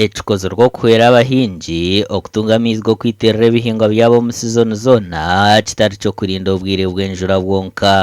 Ekikozirwe okuhwera abahingi okutunga amaizi g'okwitirira ebihingwa byabo omu sizoni zoona kitari ky'okurinda obwire bw'enjura bwonka.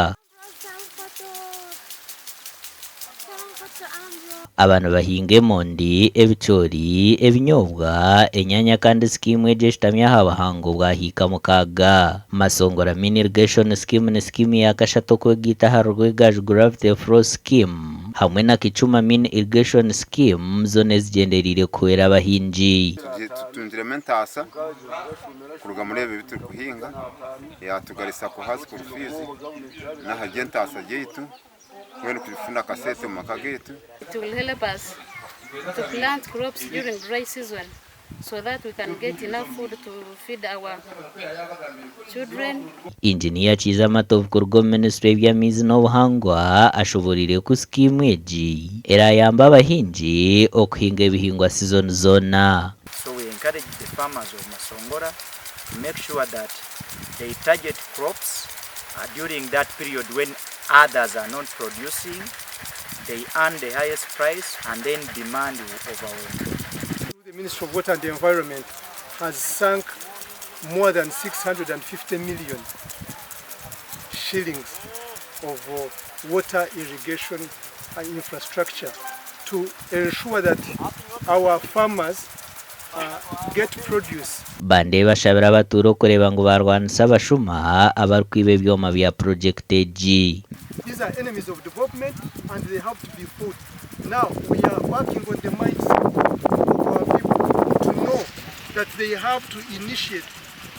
Aba nibahinga emondi, ebicoori, ebinyobwa, enyanya kandi sikiimu egi eshutami aha buhango bwa hiika mukaaga. Masongora Mini Irrigation Scheme ni sikiimu ya kashatu okwegaita ahari Rwegaju Gravity Flow Scheme. Hamwe na Kichuma Mini Irrigation Scheme zoona ezigyendereire kuhwera abahingi. Tutungiremu entaasa kuruga muri ebi ebiturikuhinga, yatugarisa kuha school fees n'aha by'entaasa byaitu mbwenu kufuna akasente omu maka gaitu. It will help us to plant crops during dry season so that we can get enough food to feed our children. Inginiya Kiiza Matovu kuruga omu minisitule y'eby'amaizi n'obuhangwa ashoboreire ku sikiimu egi erayambe abahingi okuhinga ebihingwa sizoni zoona. So we encourage the farmers of Masongora to make sure that they target crops during that period when others are not producing, they earn the highest price and then demand will overwhelm. The Ministry of Water and Environment has sunk more than 650 million shillings of uh, water irrigation infrastructure to ensure that our farmers uh, get produce. Bandeebe ashabire abatuura okureeba ngu baarwanisa abashuma abarikwiba ebyoma bya purogyekiti egi. These are enemies of development and they have to be fought. Now we are working on the mindset of our people to know that they have to initiate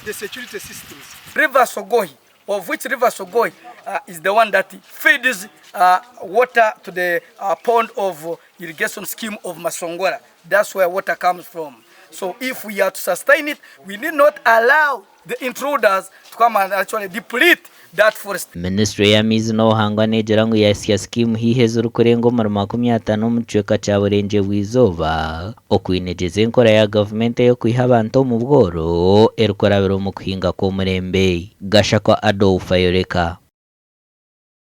the security systems. River Sogohi of which River Sogoi uh, is the one that feeds uh, water to the uh, pond of irrigation scheme of Masongora. That's where water comes from. So if we are to sustain it, we need not allow the intruders to come and actually deplete that forest. Minisiture y'amaizi n'obuhangwa neegira ngu yaahitsya sikiimu haihi ezirikurenga omuri 50 omu kicweka kya Burengyerwa-izooba okwinegyeza enkora ya gavumenti ey'okwiha abantu omu bworo erikurabira omu kuhinga kw'omurembe. Gashakwa Adolf ayoreka.